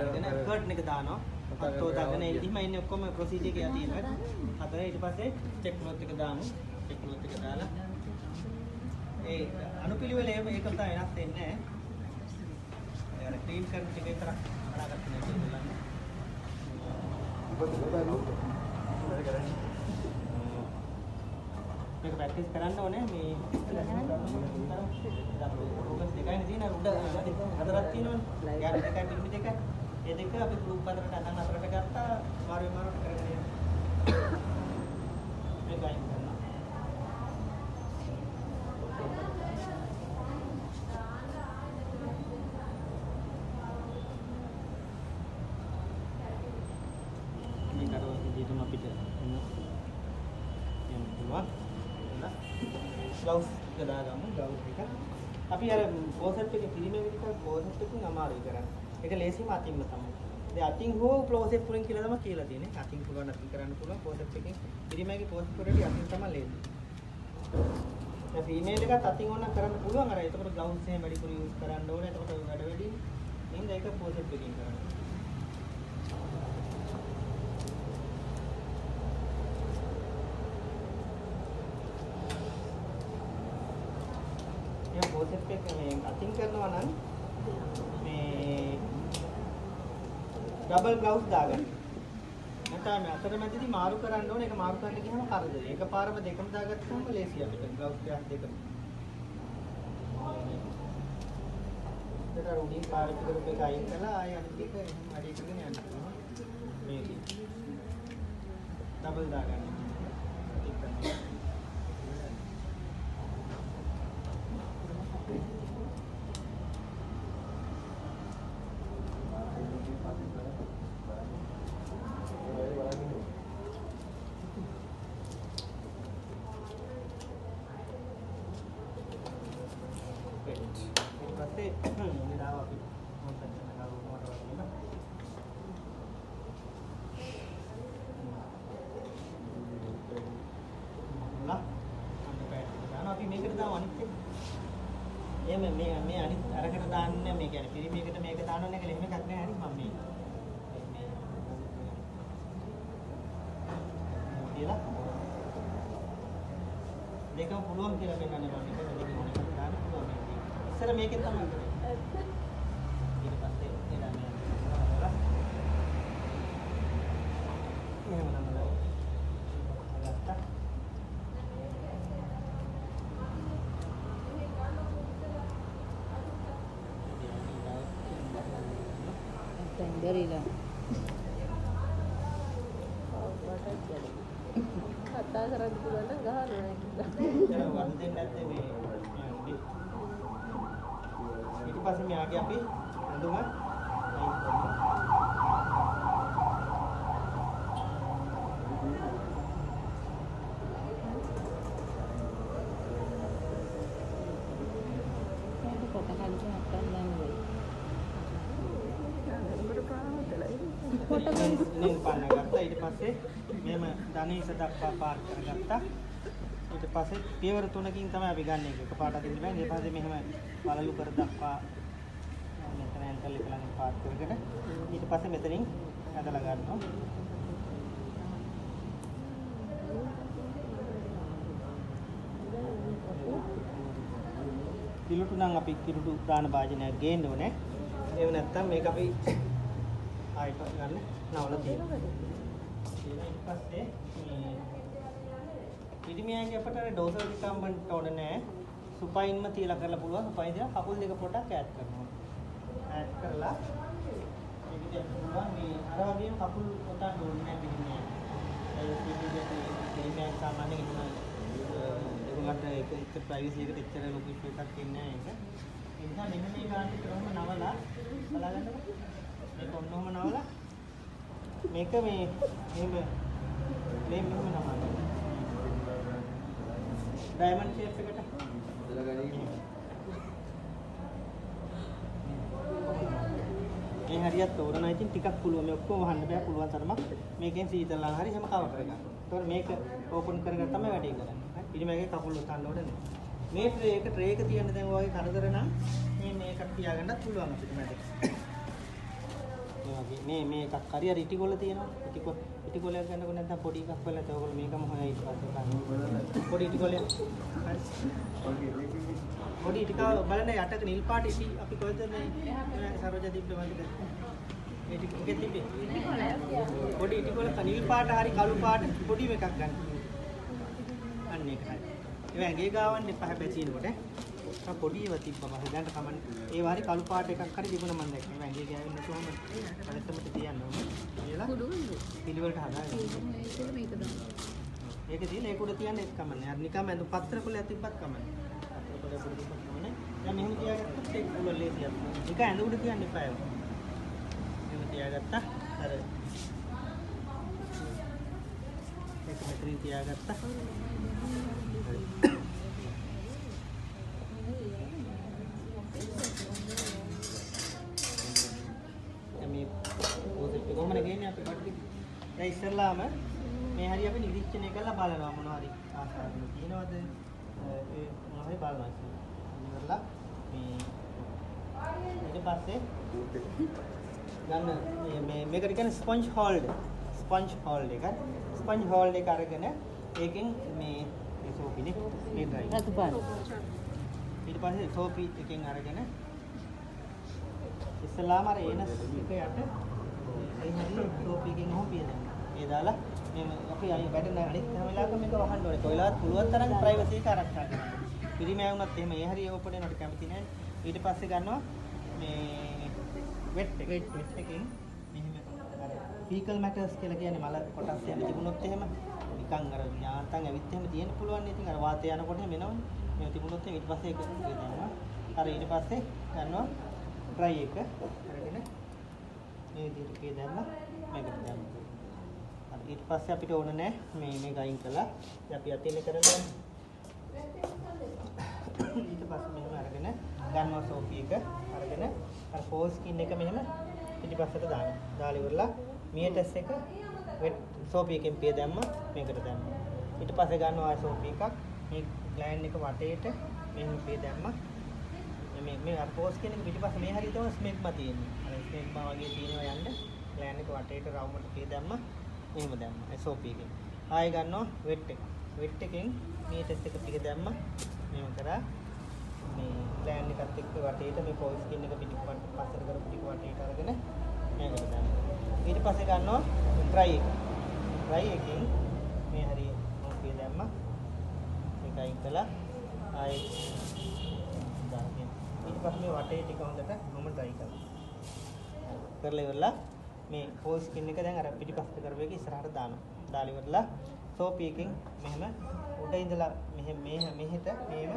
අරගෙන කර්ටන් එක දානවා. අතෝ දාගෙන එහෙම ඉන්නේ ඔක්කොම ප්‍රොසීජර් එක තියෙනවා. හතර ඊට පස්සේ චෙක් ක්ලොත් එක දාමු. චෙක් ක්ලොත් එක දාලා ඒ අනුපිළිවෙල එහෙම ඒක තමයි වෙනස් වෙන්නේ නැහැ. ඒ අර ක්ලීන් කරන ටික විතරක් හදාගත්ත නේද ඒගොල්ලන්. මේක ප්‍රැක්ටිස් කරන්න ඕනේ මේ රෝගස් දෙකයිනේ තියෙන උඩ හතරක් තියෙනවනේ. යාර දෙකයි පිළිමි දෙකයි. ඒ දෙක අපි ගෲප් හතරට අතන හතරට ගත්තා මාරු මාරුවට කරගෙන යනවා. මේක අයින් කරනවා. මේක අර විදිහටම අපිට යන්න පුළුවන්. ග්ලව්ස් එක දාගමු. ග්ලව්ස් එක අපි අර ෆෝසෙප් එකේ පිළිමේ විදිහට ෆෝසෙප් එකකින් අමාරුයි කරන්න. ඒක ලේසිම අතින්ම තමයි. දැන් අතින් හෝ ෆෝසෙප් වලින් කියලා තමයි කියලා තියෙන්නේ. අතින් පුළුවන් අතින් කරන්න පුළුවන් ෆෝසෙප් එකෙන්. පිළිමේගේ ෆෝසෙප් වලදී අතින් තමයි ලේසි. දැන් ෆීමේල් එකත් අතින් ඕන කරන්න පුළුවන්. අර එතකොට ග්ලව්ස් එහෙම වැඩිපුර යූස් කරන්න ඕනේ. එතකොට වැඩ වැඩිනේ. එහෙනම් ඒක ෆෝසෙප් එකකින් කරන්න. ඒ ෆෝසෙප් එක මේ අතින් කරනවා නම් මේ ඩබල් ග්ලව්ස් දාගන්න. නැත්නම් මේ අතරමැදදී මාරු කරන්න ඕනේ. ඒක මාරු කරන්න ගියාම කරදරයි. එකපාරම දෙකම දාගත්තාම ලේසි අපිට ග්ලව්ස් දෙකක් දෙකම. ඒතර උඩින් පාවිච්චි කරපු එක අයින් කරලා ආයෙ අනිත් එක එහෙම වැඩි කරගෙන යන්න පුළුවන්. මේක ඩබල් දාගන්න. අතින් කරනවා. මේ අනිත් අරකට දාන්නේ මේ කියන්නේ පිරිමියකට මේක දාන්න ඕනේ කියලා එහෙම එකක් නෑ. හරි මම මේ මේ කියලා දෙකම පුළුවන් කියලා පෙන්නන්නේ මම. මේක දෙකම ඕන එකක් දාන්න පුළුවන් මේ විදිහට. ඉස්සර මේකෙන් තමයි කරේ. ඊට පස්සේ එලා මේ එහෙම නමලා ගත්තා. බැරිලා කතා කරන්න පුළුවන් නම් ගහනවා කියලා. දැන් වද දෙන්නේ නැත්තේ මේ ඊට පස්සේ මෙයාගේ අපි ඇඳුම අයින් කරනවා. ඉනින් පන්න ගත්තා. ඊට පස්සේ මෙහෙම ධනීස දක්වා පාක් කරගත්තා. ඊට පස්සේ පියවර තුනකින් තමයි අපි ගන්න එක. එකපාරට අදින්න බෑ. ඊට පස්සේ මෙහෙම වලලු කර දක්වා මෙතන ඇන්කල් එක ළඟින් පාක් කරගෙන ඊට පස්සේ මෙතනින් ඇදලා ගන්නවා. කිලුටු නම් අපි කිලුටු දාන භාජනයක් ගේන්න ඕනේ. එහෙම නැත්නම් මේක අපි ආයෙත් ගන්න නවලා තියෙනවා. ඊට පස්සේ මේ පිරිමියන්ගේ අපට අර ඩෝසල් රිකම්බන්ට් ඕන නෑ. සුපයින්ම තියලා කරලා පුළුවන්. සුපයින් තියලා කකුල් දෙක පොඩ්ඩක් ඈඩ් කරනවා. ඈඩ් කරලා මේ විදිහට පුළුවන්. මේ අර වගේම කකුල් ඔතන්න ඕනේ නෑ පිරිමියන්. ඒ පිරිමියන් සාමාන්‍යයෙන් එහෙම ඒගොල්ලන්ට ඒක එච්චර ප්‍රයිවසි එකට එච්චර ලොකු ඉෂුව එකක් එන්නේ නෑ ඒක. ඒ නිසා මෙන්න මේ ගානට කරොම නවලා බලාගන්නකෝ. මේක ඔන්න ඔහම නවලා මේක මේ එහෙම මේ මෙහෙම නවලා ඩයමන්ඩ් ෂේප් එකට මේ හරියට තෝරන ඉතින් ටිකක් පුළුවන්. මේ ඔක්කොම වහන්න බෑ. පුළුවන් තරමක් මේකෙන් සීතලලා හරි එහෙම කවර් කරගන්න. ඒතකොට මේක ඕපන් කරගෙන තමයි වැඩේ කරන්නේ. හරි. ඊට මේකේ කකුල් උතන්න ඕනේ නෑ. මේ ට්‍රේ එක ට්‍රේ එක තියන්න දැන් ඔයගේ කරදර නම් මේ මේකක් තියාගන්නත් පුළුවන් අපිට මැද. මේ වගේ මේ මේ එකක් හරි අර ඉටි කොළ තියෙනවා. ඉටි කොළයක් ගන්නකො නැත්නම් පොඩි එකක් වෙලා තව ඔයගොල්ලෝ මේකම හොයයි ඊට පස්සේ ගන්න. පොඩි ඉටි කොළයක්. හරි. පොඩි ඉටි කව බලන්න යටක නිල් පාට ඉටි අපි කොහෙද මේ සරෝජා තිබ්බේ මන්ද? ඒ ටික එකේ තිබ්බේ. පොඩි ඉටි කොළ නිල් පාට හරි කළු පාට පොඩි එකක් ගන්න. අන්න ඒක හරි. ඒවා ඇඟේ ගාවන්න එපා හැබැයි තියෙනකොට ඈ. පොඩි ඒවා තිබ්බා මම හිතන්න කමන්නේ. ඒවා හරි කළු පාට එකක් හරි තිබුණා මම දැක්කේ. ඒවා ඇඟේ ගෑවෙන්නේ නැතුවම කලත්තමට තියන්න ඕන. කියලා පිළිවෙලට හදාගන්න. මේක දාන්න. ඒක තියලා ඒක උඩ තියන්න ඒක කමන්නේ. අර නිකම්ම ඇඳුම් පත්‍ර කොළයක් තිබ්බත් කමන්නේ. පත්‍ර කොළයක් උඩ තිබ්බත් කමන්නේ. දැන් මෙහෙම තියාගත්තොත් ඒක පුළුවන් ලේසියක්. නිකන් ඇඳ උඩ තියන්න එපා ඒවා. මෙහෙම තියාගත්තා. අර ඒක මෙතනින් තියාගත්තා. මේ පොසෙට් එක කොහමද ගේන්නේ අපි බඩ ටික? දැන් ඉස්සෙල්ලාම මේ හරිය අපි නිරීක්ෂණය කරලා බලනවා මොනවා හරි ආසාදන තියෙනවද? ඒ මොනවා හරි බලනවා ඉස්සෙල්ලා. ඉවරලා මේ ඊට පස්සේ ගන්න මේ මේකට කියන්නේ ස්පොන්ජ් හෝල්ඩ්. ස්පොන්ජ් හෝල්ඩ් එක. ස්පොන්ජ් හෝල්ඩ් එක අරගෙන ඒකෙන් මේ මේ සෝපිනේ මේ ඩ්‍රයි. රතු පාට. ඊට පස්සේ සෝපි එකෙන් අරගෙන ඉස්සලාම අර එනස් එක යට ඒ හරිය සෝපි එකෙන් ඔහොම පිය දැම්මා. ඒ දාලා මේ අපි අය වැඩ නැහැ අනිත් හැම වෙලාවකම මේක වහන්න ඕනේ. කොයිලාවත් පුළුවන් තරම් ප්‍රයිවසි එක ආරක්ෂා කරන්න. පිරිමි අය වුණත් එහෙම ඒ හරිය ඕපන් වෙනවට කැමති නැහැ. ඊට පස්සේ ගන්නවා මේ වෙට් එක. වෙට් එකෙන් මෙහෙම අර ෆීකල් මැටර්ස් කියලා කියන්නේ මල කොටස් එහෙම තිබුණොත් එහෙම නිකන් අර යාන්තම් ඇවිත් එහෙම තියෙන්න පුළුවන් නේ. ඉතින් අර වාතය යනකොට එහෙම එනවනේ. මේ තිබුණොත් එහෙම ඊට පස්සේ ඒක දැම්මා. අර ඊට පස්සේ ගන්නවා ඩ්‍රයි එක අරගෙන මේ විදිහට කේ දැම්මා මේකට දැම්මා. අර ඊට පස්සේ අපිට ඕන නෑ මේ මේක අයින් කළා. දැන් අපි අතින් කරලා ඊට පස්සේ මෙහෙම අරගෙන ගන්නවා සෝපි එක අරගෙන අර ෆෝල් ස්කින් එක මෙහෙම පිටිපස්සට දානවා. දාලා ඉවරලා මියටස් එක වෙට් සෝපි එකෙන් පිය දැම්මා මේකට දැම්මා. ඊට පස්සේ ගන්නවා ආය සෝපි එකක් මේ ග්ලෑන්ඩ් එක වටේට මෙහෙම පිය දැම්මා. මේ මේ අර ෆෝල් ස්කින් එක පිටිපස්ස මේ හරිය තමයි ස්මෙග්මා තියෙන්නේ. අර ස්මෙග්මා වගේ තියෙනවා යන්න ග්ලෑන්ඩ් එක වටේට රවුමට පිය දැම්මා මෙහෙම දැම්මා. ඒ සෝපි එකෙන්. ආයෙ ගන්නවා වෙට් එක. වෙට් එකෙන් මියටස් එක පිය දැම්මා මෙහෙම කරා මේ ග්ලෑන්ඩ් එකත් එක්ක වටේට මේ ෆෝල් ස්කින් එක පිටිපස්සට කරපු ටික වටේට අරගෙන මේකට දානවා. ඊට පස්සේ ගන්නවා ඩ්‍රයි එක. ඩ්‍රයි එකෙන් මේ හරිය මොකද දැම්මා. මේක අයින් කළා. ආයෙ දාගෙන ඊට පස්සේ මේ වටේ ටික හොඳට මම ඩ්‍රයි කරනවා. කරලා ඉවරලා මේ ෆෝල් ස්කින් එක දැන් අර පිටිපස්සට කරපු එක ඉස්සරහට දානවා. දාලා ඉවරලා සෝපි එකෙන් මෙහෙම උඩ ඉඳලා මෙහෙම මෙහෙට මෙහෙම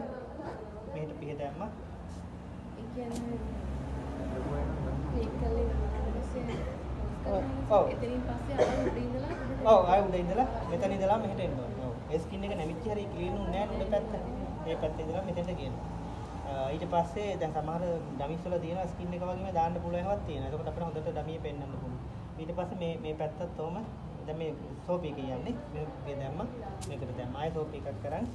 මෙහෙට පිහ දැම්මා. ඒ කියන්නේ ක්ලික් කරලා ඉවරලා ඔව් එතනින් පස්සේ ආයෙ උඩ ඉඳලා ඔව් ආයෙ උඩ ඉඳලා මෙතන ඉඳලා මෙහෙට එන්න ඕනේ. ඔව් ඒ ස්කින් එක නැමිච්ච හරිය ක්ලීන් වුණේ නැහැ උඩ පැත්ත. මේ පැත්තේ ඉඳලා මෙතෙන්ට ගේනවා. ඊට පස්සේ දැන් සමහර ඩමිස් වල තියෙනවා ස්කින් එක වගේම දාන්න පුළුවන් ඒවාත් තියෙනවා. එතකොට අපිට හොඳට ඩමිය පෙන්වන්න පුළුවන්. ඊට පස්සේ මේ මේ පැත්තත් ඔහම දැන් මේ සෝපි එක කියන්නේ මේ දැම්මා මේකට දැම්මා. ආයෙ සෝපි එකක් කරන්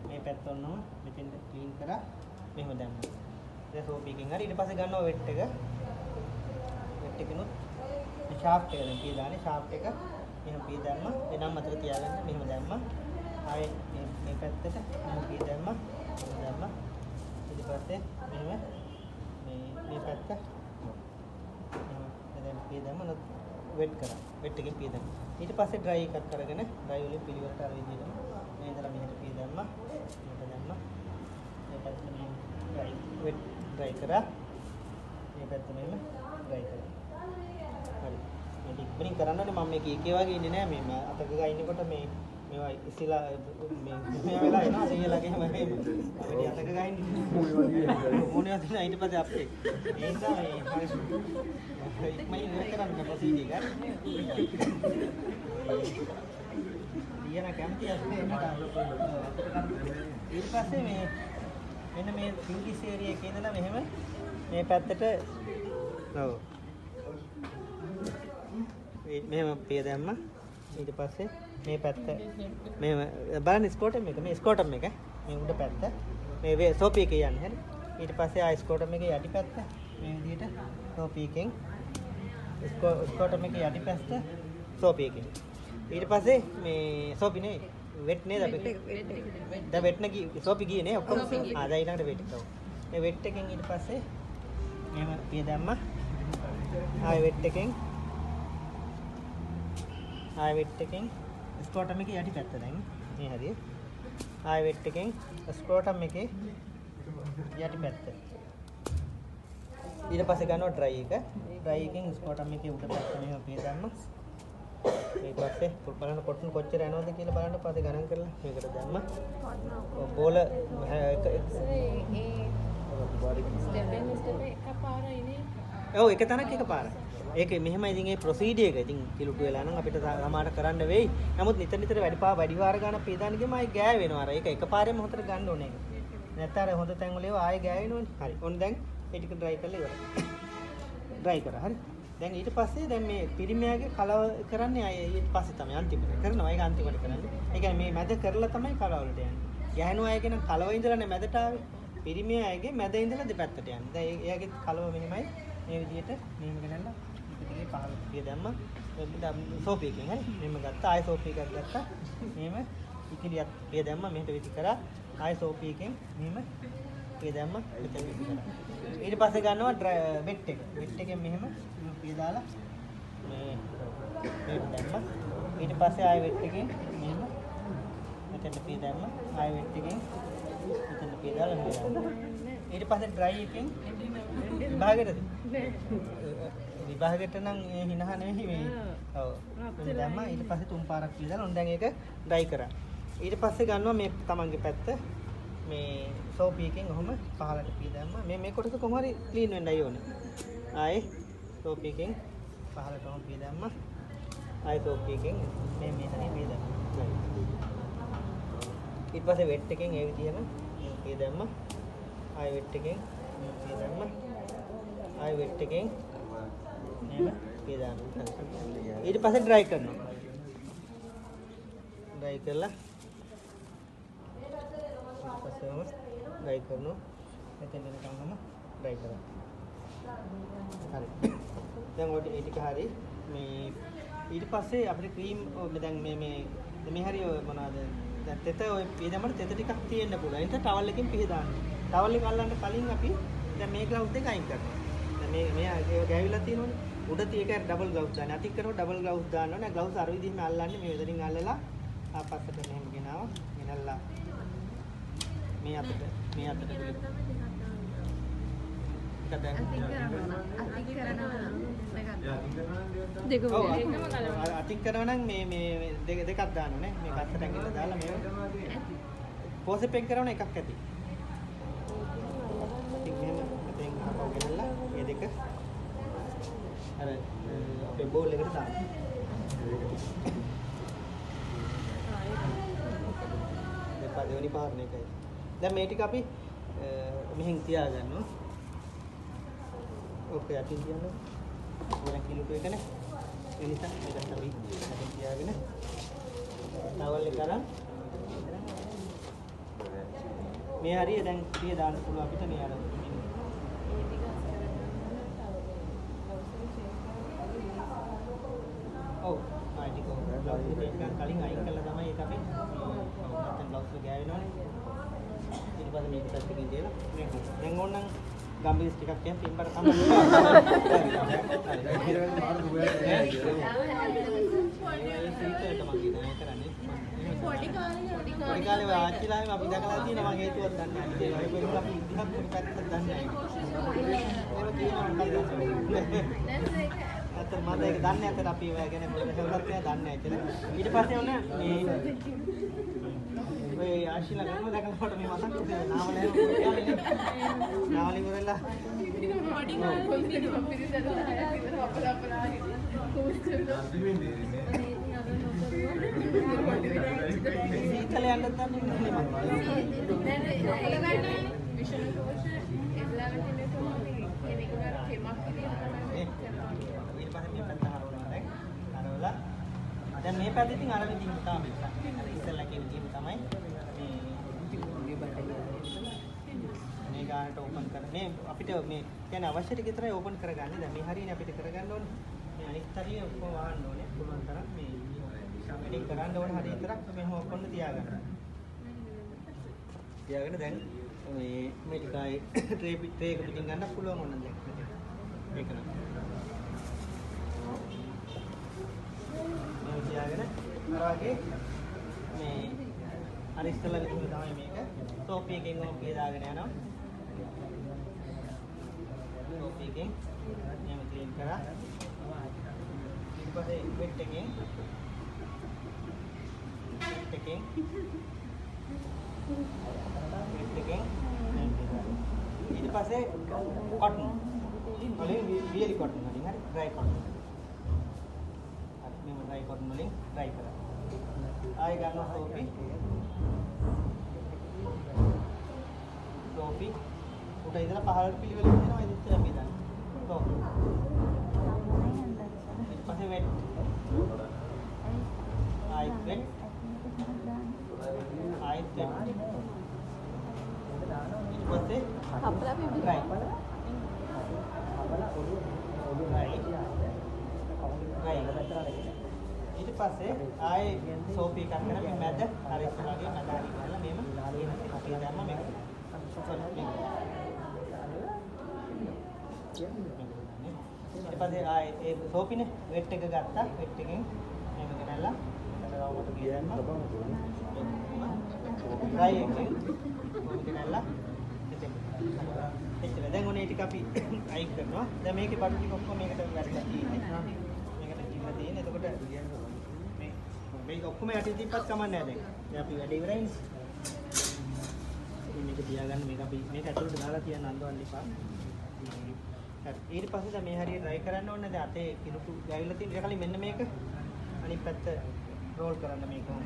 මේ පැත්ත ඔන්නම මෙතෙන්ට ක්ලීන් කරා මෙහෙම දැම්මා. දැන් සෝපි එකෙන් හරි ඊට පස්සේ ගන්නවා වෙට් එක. වෙට් එකනොත් මේ ෂාෆ්ට් එක දැන් පිය දාන්නේ ෂාෆ්ට් එක මෙහෙම පිය දැම්මා. ඒ නම් අතර තියාගන්න මෙහෙම දැම්මා. ආයෙ මේ මේ පැත්තට මෙහෙම පිය දැම්මා. මෙහෙම දැම්මා. ඊට පස්සේ මෙහෙම මේ මේ පැත්ත මෙහෙම දැන් පිය දැම්මා නොත් වෙට් කරා. වෙට් එකෙන් පිය දැම්මා. ඊට පස්සේ ඩ්‍රයි එකක් අරගෙන ඩ්‍රයි වලින් පිළිවෙලට අර විදිහටම මේ ඉඳලා මෙහෙට පිය දැම්මා. මෙහෙට දැම්මා. මේ පැත්ත මෙහෙම ඩ්‍රයි වෙට් ඩ්‍රයි කරා. මේ පැත්ත මෙහෙම ඩ්‍රයි කරා. හරි. මේක ඉක්මනින් කරන්න ඕනේ. මම මේක ඒකේ වගේ ඉන්නේ නෑ. මේ අතක ගා ඉන්නකොට මේ මේවා ඉසිලා මේ මේ වෙලා එනවා සීයලාගේ හැම වෙලේම. අපි අතක ගා ඉන්නේ. මොනේ වදිනා ඊට පස්සේ අපේ. ඒ නිසා මේ ඉක්මනින් ඉවර කරන්න ප්‍රොසීජර් එක. ලියන කැමති අය ඊට පස්සේ මේ මෙන්න මේ පිංකිස් ඒරියා එකේ ඉඳලා මෙහෙම මේ පැත්තට ඔව් මෙහෙම පිය දැම්මා. ඊට පස්සේ මේ පැත්ත මෙහෙම බලන්න ස්කෝටම් එක මේ ස්කෝටම් එක මේ උඩ පැත්ත මේ සෝපි එකේ යන්නේ හරි. ඊට පස්සේ ආ ස්කෝටම් එකේ යටි පැත්ත මේ විදිහට සෝපි එකෙන් ස්කොටම් එකේ යටිපැත්ත සෝපි එකෙන්. ඊට පස්සේ මේ සෝපි නේ වෙට් නේද අපි? දැන් වෙට් නේ සෝපි ගියේ නේ ඔක්කොම. ආ දැන් ඊළඟට වෙට් එක. මේ වෙට් එකෙන් ඊට පස්සේ මෙහෙම පිය දැම්මා. ආයෙ වෙට් එකෙන් ආයෙ වෙට් එකෙන් ස්කොටම් එකේ යටිපැත්ත දැන් මේ හරිය. ආයෙ වෙට් එකෙන් ස්කොටම් එකේ යටිපැත්ත. ඊට පස්සේ ගන්නවා ඩ්‍රයි එක. ඩ්‍රයි එකෙන් ස්කොටම් එකේ උඩ පැත්ත මෙහෙම පිය දැම්මා. ඊට පස්සේ බලන්න කොටන් කොච්චර යනවද කියලා බලන්න පස්සේ ගණන් කරලා මේකට දැම්මා. බෝල ස්ටෙප් එකපාරයි නේ. ඔව් එක තැනක් එකපාර. ඒක මෙහෙමයි ඉතින් ඒ ප්‍රොසීඩියර් එක. ඉතින් කිලුටු වෙලා නම් අපිට සමහරට කරන්න වෙයි. නමුත් නිතර නිතර වැඩි වාර ගන්න පිය දාන ගියම ආයේ ගෑ වෙනවා. අර ඒක එකපාරෙම හොඳට ගන්න ඕනේ ඒක. නැත්නම් අර හොඳ තැන් වල ඒවා ආයේ ගෑ වෙනවනේ. හරි. ඔන්න දැන් ඒ ටික ඩ්‍රයි කරලා ඉවරයි. ඩ්‍රයි කරා. හරි. දැන් ඊට පස්සේ දැන් මේ පිරිමියාගේ කලව කරන්නේ ආයේ ඊට පස්සේ තමයි අන්තිමට කරනවා. ඒක අන්තිමට කරන්නේ. ඒ කියන්නේ මේ මැද කරලා තමයි කලව වලට යන්නේ. ගැහණු අයගේ නම් කලව ඉඳලා නේ මැදට ආවේ. පිරිමි අයගේ මැද ඉඳලා දෙපැත්තට යන්නේ. දැන් එයාගේ කලව මෙහෙමයි මේ විදිහට මෙහෙම ගෙනල්ලා එක දිගේ පහළ පිය දැම්මා. සෝපි එකෙන් හරි. මෙහෙම ගත්තා. ආයේ සෝපි එකක් ගත්තා. මෙහෙම ඉකිලියක් පිය දැම්මා. මෙහෙට විසි කරා. ආයේ සෝපි එකෙන් මෙහෙම පිය දැම්මා. මෙතන විසි කරා. ඊට පස්සේ ගන්නවා වෙට් එක. වෙට් එකෙන් මෙහෙම පිය දාලා මේ මෙහෙම දැම්මා. ඊට පස්සේ ආයේ වෙට් එකෙන් මෙහෙම මෙතන පිය දැම්මා. ආයේ වෙට් එකෙන් මෙතන පිය දාලා මෙහෙම දැම්මා. ඊට පස්සේ ඩ්‍රයි එකෙන් විභාගෙටද? විභාගෙට නම් ඒ හිනහ නෙවෙයි මේ. ඔව්. මෙහෙම දැම්මා. ඊට පස්සේ තුන් පාරක් පිය දාලා ඔන්න දැන් ඒක ඩ්‍රයි කරා. ඊට පස්සේ ගන්නවා මේ තමන්ගේ පැත්ත මේ සෝපි එකෙන් ඔහොම පහලට පිය දැම්මා. මේ මේ කොටස කොහොම හරි ක්ලීන් වෙන්නයි ඕනේ. ආයේ සෝපි එකෙන් පහලට ඔහොම පිය දැම්මා. ආයේ සෝපි එකෙන් මේ මේ හරිය පිය දැම්මා. ඊට පස්සේ වෙට් එකෙන් ඒ විදිහම පිය දැම්මා. ආයේ වෙට් එකෙන් මේ පිය දැම්මා. ආයේ වෙට් එකෙන් මෙහෙම පිය දානවා. ඊට පස්සේ ඩ්‍රයි කරනවා. ඩ්‍රයි කරලා ඊට පස්සේම ඩ්‍රයි කරනවා. මෙතෙන් එනකම්ම ඩ්‍රයි කරනවා. හරි. දැන් ඔය ඒ ටික හරි. මේ ඊට පස්සේ අපිට ක්‍රීම් දැන් මේ මේ මේ හරි ඔය මොනවාද දැන් තෙත ඔය පිය දැම්මට තෙත ටිකක් තියෙන්න පුළුවන්. ඒ නිසා ටවල් එකකින් පිහ දාන්න. ටවල් එක අල්ලන්න කලින් අපි දැන් මේ ග්ලව්ස් දෙක අයින් කරනවා. දැන් මේ මේ ඒවා ගෑවිලා තියෙනවනේ. උඩ තියෙක ඩබල් ග්ලව්ස් දාන්න. අතින් කරනකොට ඩබල් ග්ලව්ස් දාන්න ඕනේ. ග්ලව්ස් අර විදිහම අල්ලන්නේ මේ වෙදරින් අල්ලලා ආපස්සට මෙහෙම ගෙනාවා. ගෙනල්ලා මේ අතට මේ අතට ගුලි එක දැන් දෙකම අතින් කරනවා නම් මේ මේ දෙකක් දාන්න ඕනේ. මේක අස්සට ඇඟිල්ල දාලා මේව පෝසෙප් එක කරන එකක් ඇති. ඉතින් මෙහෙම මෙතෙන් ආපහු ගෙනල්ලා මේ දෙක අර අපේ බෝල් එකට දාන්න. දෙපා දෙවෙනි පාරනේ එකයි. දැන් මේ ටික අපි මෙහෙන් තියාගන්නවා. ඔක යටින් තියන්න. ඕන කිලුට එකනේ. ඒ නිසා මේකත් අපි යටින් තියාගෙන ටවල් එක අරන් මේ හරිය දැන් පිය දාන්න පුළුවන් අපිට මේ අර ඒ ටික අස් කරගන්න තව ඔව් ආ ටික බ්ලවුස් එක චේන්ජ් කරන් කලින් අයින් කළා තමයි ඒක අපි ඔව් නැත්නම් බ්ලවුස් එක ගෑවෙනවනේ. ඊට පස්සේ මේක පැත්තකින් තියලා මේක දැන් ඕනනම් ගම්බිරිස් ටිකක් තියන් පින්බර කමන්න. සීතලට මං හිතන්නේ කරන්නේ. පොඩි කාලේ පොඩි කාලේ ඔය ආච්චිලා එහෙම අපි දැකලා තියෙනවා මං හේතුවක් දන්නේ නැහැ. ඒ වගේ වෙනකොට අපි විදිහක් පොඩි පැත්තක් දන්නේ නැහැ. එහෙම කියනවා මොකක්ද දන්නේ. ඇත්තට මම ඒක දන්නේ නැතර අපි ඔය ගැන මොකද හොලත් නෑ දන්නේ නැහැ කියලා. ඊට පස්සේ ඔන්න මේ ඔය ආශිලා කරන දැකලා මට මේ මතක් වුණේ නාවල එහෙම පොඩි කාලේ නේ. නාවල ඉවරලා පොඩි කාලේ සීතල යන්නත් දන්නේ නැහැ මම. ඊට පස්සේ මේ පැත්ත හරවනවා දැන්. හරවලා දැන් මේ පැත්ත ඉතින් අර විදිහම තමයි. අර ඉස්සෙල්ලා කියපු විදිහම තමයි මේ ගානට ඕපන් කර මේ අපිට මේ කියන්නේ අවශ්‍ය ටික විතරයි ඕපන් කරගන්නේ. දැන් මේ හරියනේ අපිට කරගන්න ඕනේ. මේ අනිත් හරිය ඔක්කොම වහන්න ඕනේ. පුළුවන් තරම් මේ වැඩේ කරන්න ඕන හරිය විතරක් මෙහෙම ඔක්කොම තියාගන්න. තියාගෙන දැන් මේ මේ ටික ආයේ ට්‍රේ ට්‍රේ එක පිටින් ගන්න පුළුවන් ඕන දැන්. ඒක නම්. මේ තියාගෙන අර වගේ මේ අර ඉස්සෙල්ලා විදිහම තමයි මේක. සෝපි එකෙන් ඕක දාගෙන යනවා. සෝපි එකෙන් එහෙම ක්ලීන් කරා. ඊට පස්සේ වෙට් එකෙන් වෙට් එකෙන් වෙට් එකෙන් ඊට පස්සේ කොටන් වලින් වියලි කොටන් වලින් හරි ඩ්‍රයි කොටන්. හරි මෙහෙම ඩ්‍රයි කොටන් වලින් ඩ්‍රයි කරා. ආයෙ ගන්නවා සෝපි. සෝපි උඩ ඉඳලා පහළට පිළිවෙලින් දෙනවා ඉතින් ඉතින් අපි දන්නේ. සෝපි. ඊට පස්සේ වෙට්. ආයෙත් වෙට්. ආයෙත් වෙට්. ඊට පස්සේ කපලා පිබි. ඩ්‍රයි. ඩ්‍රයි. ඩ්‍රයි. ඊට පස්සේ ආයේ සෝපි එකක් කරලා මේ මැද අර ඉස්සර වගේ මැද හරි කරලා මෙහෙම අපි දැම්ම මේක. සෝරි මේක. ඊට පස්සේ ආයේ ඒ සෝපිනේ වෙට් එක ගත්තා. වෙට් එකෙන් මෙහෙම ගෙනල්ලා මෙතන රවුමට ගිය දැම්මා. ඩ්‍රයි එකෙන් කොහොම ගෙනල්ලා එතෙන්. එච්චර. දැන් ඔනේ ටික අපි අයින් කරනවා. දැන් මේකේ බඩු ටික ඔක්කොම මේකට වැටලා තියෙන්නේ. මේකට තියලා තියෙන්නේ. එතකොට මේ මේක ඔක්කොම යටින් තිබ්බත් කමක් නැහැ දැන්. දැන් අපි වැඩ ඉවරයිනේ. ඉතින් මේක තියාගන්න මේක අපි මේක ඇතුළට දාලා තියන්න අඳවන්න එපා. හරි. ඊට පස්සේ දැන් මේ හරිය ඩ්‍රයි කරන්න ඕනේ. දැන් අතේ කිනුටු ගෑවිලා තියෙන ඊට කලින් මෙන්න මේක අනිත් පැත්ත රෝල් කරන්න මේක කොහොම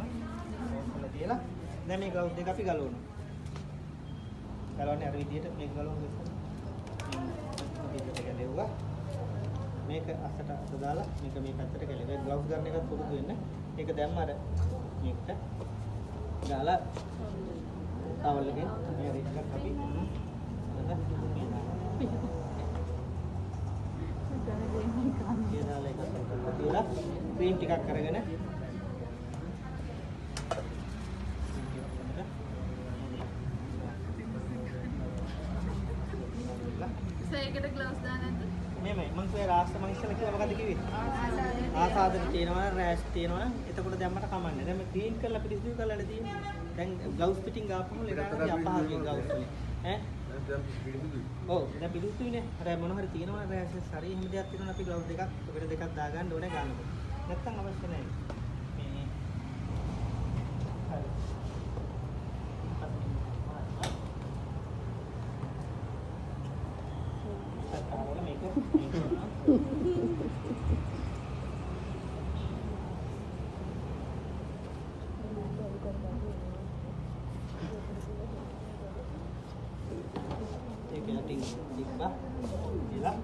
රෝල් කරලා තියලා දැන් මේ ග්ලව්ස් දෙක අපි ගලවනවා. ගලවන්නේ අර විදියට මේක ගලවමු ඉස්සෙල්ලා. මේ විදියට ගැලෙව්වා. මේක අස්සට අත දාලා මේක මේ පැත්තට ගැලෙව්වා. ග්ලව්ස් ගන්න එකත් පුරුදු වෙන්න. ඒක දැම්ම අර මේකට දාලා ටවල් එකෙන් මේ හරි එකක් අපි හොඳ මේ දානවා. මේ දාලා එකක් තියලා ක්‍රීම් ටිකක් අරගෙන සර් ඒකට ග්ලව්ස් දාන්න නැද්ද? මෙහෙමයි මං කිව්වේ රාස්ත මං ඉස්සෙල්ලා කිව්වා මොකද්ද කිව්වේ? ආසාදන තියෙනවා නම් රෑෂ් තියෙනවා නම් එතකොට දැම්මට කමක් නැහැ. දැන් මේ ක්ලීන් කරලා පිරිසිදු කරලානේ තියෙන්නේ. දැන් ග්ලව්ස් පිටින් ගාපුවම ලෙඩ අපහසුයි ග්ලව්ස් වලින්. ඈ දැන් පිළිසුදුයි. ඔව් දැන් පිරිසිදුයිනේ. අර මොන හරි තියෙනවා නම් රෑෂස් හරි එහෙම දෙයක් තියෙනවා නම් අපි ග්ලව්ස් දෙකක් අපිට දෙකක් දාගන්න ඕනේ ගන්නකොට. නැත්තම් අවශ්‍ය නැහැ. මේ හරි. මේක මේක ඒක යටින් තිබ්බා කියලා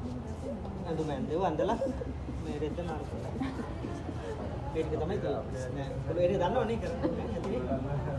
ඇඳුම ඇඳුව ඇඳලා මේ රෙද්ද නාන කරා. ඒ ටික තමයි තියෙන්නේ. නෑ, ඒක දන්නවනේ කරන්නේ.